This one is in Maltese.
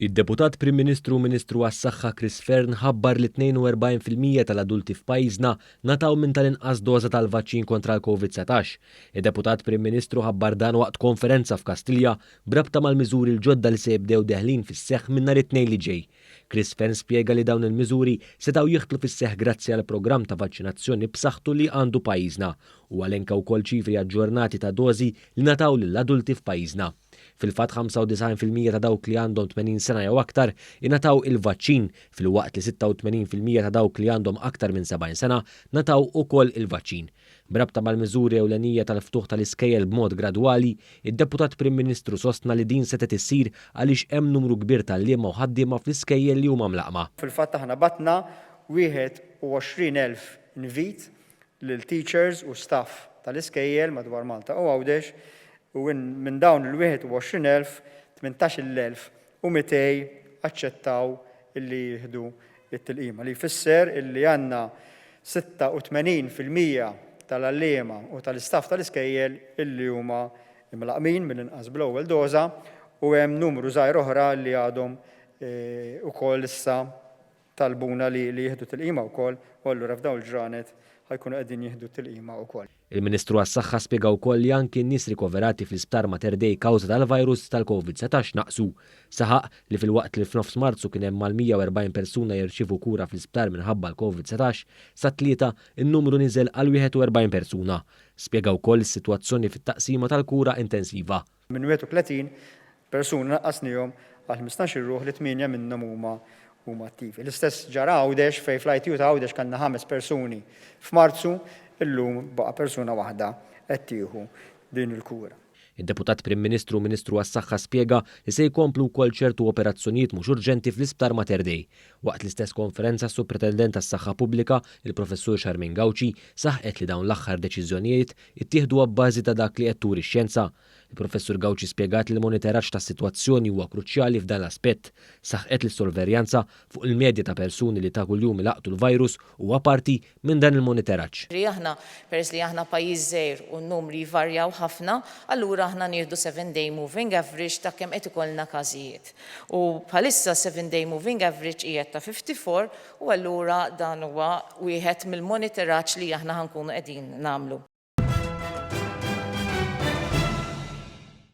Id-Deputat Prim Ministru u Ministru għas-Saħħa Chris Fearne ħabbar li 42% tal-adulti f'pajjiżna ngħataw minn tal-inqas doża tal-vaċċin kontra l-Covid-19. Id-Deputat Prim Ministru ħabbar dan waqt konferenza f'Kastilja b'rabta mal-miżuri l-ġodda li se jibdew deħlin fis-seħħ minn nhar it-Tnejn li ġej. Chris Fearne spjega li dawn il-miżuri setgħu jidħlu fis-seħħ grazzi għall-programm ta' vaċċinazzjoni b'saħħtu li għandu pajjiżna. Huwa elenka wkoll ċifri aġġornati ta' dożi li ngħataw lill-adulti f'pajjiżna. Fil-fatt 95% ta' dawk li għandhom 80 sena jew aktar ingħataw il-vaċċin filwaqt li 86% ta' dawk li għandhom aktar minn 70 sena ngħataw ukoll il-vaċċin. B'rabta mal-miżuri ewlenija tal-ftuħ tal-iskejjel b'mod gradwali, id-Deputat Prim Ministru sostna li din setgħet issir għaliex hemm numru kbir ta' għalliema u ħaddiema fl-iskejjel li huma mlaqqma. Fil-fatt aħna bgħatna 21,000 invit lil teachers u staff tal-iskejjel madwar Malta u Għawdex u minn dawn il-21,000, 18,200 aċċettaw illi jieħdu t-tilqima, li jfisser illi għandna 86% tal-għalliema u tal-istaff tal-iskejjel illi huma mlaqqmin mill-inqas bl-ewwel doża u hemm numru żgħir oħra li għadhom ukoll issa talbuna li jieħdu tilqima wkoll u allura f'dawn il-ġranet ħa jkunu qegħdin jieħdu t-tilqima wkoll. Il-Ministru għas-Saħħa spjega wkoll li anki n-nies rikoverati fl-Isptar Mater Dei kawża tal-virus tal-Covid 19 naqsu. Saħaq li filwaqt li f'nofs Marzu kien hemm mal-140 persuna jirċievu kura fl-isptar minħabba l-Covid 19, sat-Tlieta n-numru niżel għal 41 persuna. Spjega wkoll is-sitwazzjoni fit-taqsima tal-kura intensiva. Minn 31 persuna naqqasniehom għal 15-il ruħ li tmienja minnhom huma huma attivi. L-istess ġara Għawdex fejn fl-ITU ta' Għawdex kellna ħames persuni f'Marzu, illum baqa' persuna waħda qed tieħu din il-kura. Id-Deputat Prim Ministru u Ministru għas-Saħħa spjega li se jkomplu wkoll ċertu operazzjonijiet mhux urġenti fl-Isptar Mater Dei. Waqt l-istess konferenza s-Supretendent tas-Saħħa Pubblika, il-Professur Charmaine Gauci, saħqet li dawn l-aħħar deċiżjonijiet ittieħdu abbażi ta' dak li qed turi x-xjenza. Il-Professur Gauci spjegat li l-monitoraġġ tas-sitwazzjoni huwa kruċjali f'dan l-aspett. Saħqet li s-sorveljanza fuq il-medja ta' persuni li ta' kuljum ilaqqtu l-virus huwa parti minn dan il-monitoraġġ. Li aħna, peress li aħna pajjiż żgħir u n-numri jvarjaw ħafna, allura aħna nieħdu seven day moving average ta' kemm qed ikollna każijiet. U bħalissa seven day moving average qiegħed ta' 54 u allura dan huwa wieħed mill-monitoraġġ li aħna ħa nkunu qegħdin nagħmlu.